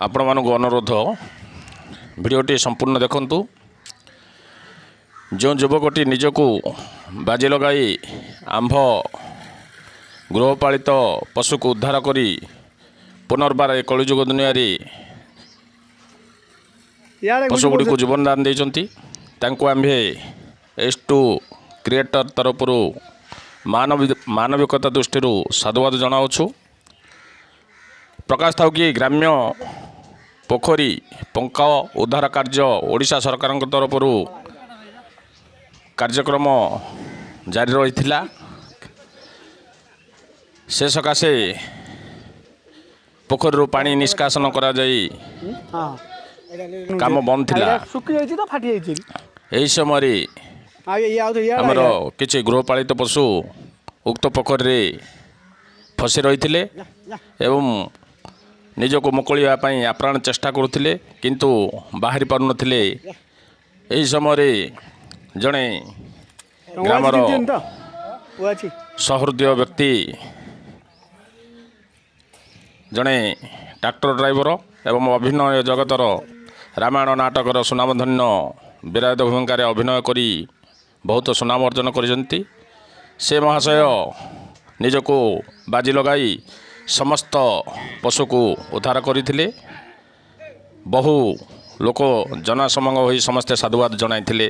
ଆପଣମାନଙ୍କୁ ଅନୁରୋଧ, ଭିଡ଼ିଓଟି ସମ୍ପୂର୍ଣ୍ଣ ଦେଖନ୍ତୁ। ଯେଉଁ ଯୁବକଟି ନିଜକୁ ବାଜି ଲଗାଇ ଆମ୍ଭ ଗୃହପାଳିତ ପଶୁକୁ ଉଦ୍ଧାର କରି ପୁନର୍ବାର ଏ କଳିଯୁଗ ଦୁନିଆରେ ପଶୁଗୁଡ଼ିକୁ ଜୀବନଦାନ ଦେଇଛନ୍ତି, ତାଙ୍କୁ ଆମ୍ଭେ ଏସ୍ ଟୁ କ୍ରିଏଟର ତରଫରୁ ମାନବିକତା ଦୃଷ୍ଟିରୁ ସାଧୁବାଦ ଜଣାଉଛୁ। ପ୍ରକାଶ ଥାଉ କି ଗ୍ରାମ୍ୟ ପୋଖରୀ ପଙ୍କ ଉଦ୍ଧାର କାର୍ଯ୍ୟ ଓଡ଼ିଶା ସରକାରଙ୍କ ତରଫରୁ କାର୍ଯ୍ୟକ୍ରମ ଜାରି ରହିଥିଲା। ସେ ସକାଶେ ପୋଖରୀରୁ ପାଣି ନିଷ୍କାସନ କରାଯାଇ କାମ ବନ୍ଦ ଥିଲା। ଶୁଖି ଯାଇଛି ତ, ଫାଟି ଯାଇଛି। ଏହି ସମୟରେ ଆମର କିଛି ଗୃହପାଳିତ ପଶୁ ଉକ୍ତ ପୋଖରୀରେ ଫସି ରହିଥିଲେ ଏବଂ ନିଜକୁ ମୁକୁଳିବା ପାଇଁ ଆପ୍ରାଣ ଚେଷ୍ଟା କରୁଥିଲେ, କିନ୍ତୁ ବାହାରି ପାରୁନଥିଲେ। ଏହି ସମୟରେ ଜଣେ ଗ୍ରାମର ସହୃଦୟ ବ୍ୟକ୍ତି, ଜଣେ ଟ୍ରାକ୍ଟର ଡ୍ରାଇଭର ଏବଂ ଅଭିନୟ ଜଗତର ରାମାୟଣ ନାଟକର ସୁନାମଧନ୍ୟ ବିରାଟ ଭୂମିକାରେ ଅଭିନୟ କରି ବହୁତ ସୁନାମ ଅର୍ଜନ କରିଛନ୍ତି, ସେ ମହାଶୟ ନିଜକୁ ବାଜି ଲଗାଇ ସମସ୍ତ ପଶୁକୁ ଉଦ୍ଧାର କରିଥିଲେ। ବହୁ ଲୋକ ଜନସମାଗମ ହୋଇ ସମସ୍ତେ ସାଧୁବାଦ ଜଣାଇଥିଲେ।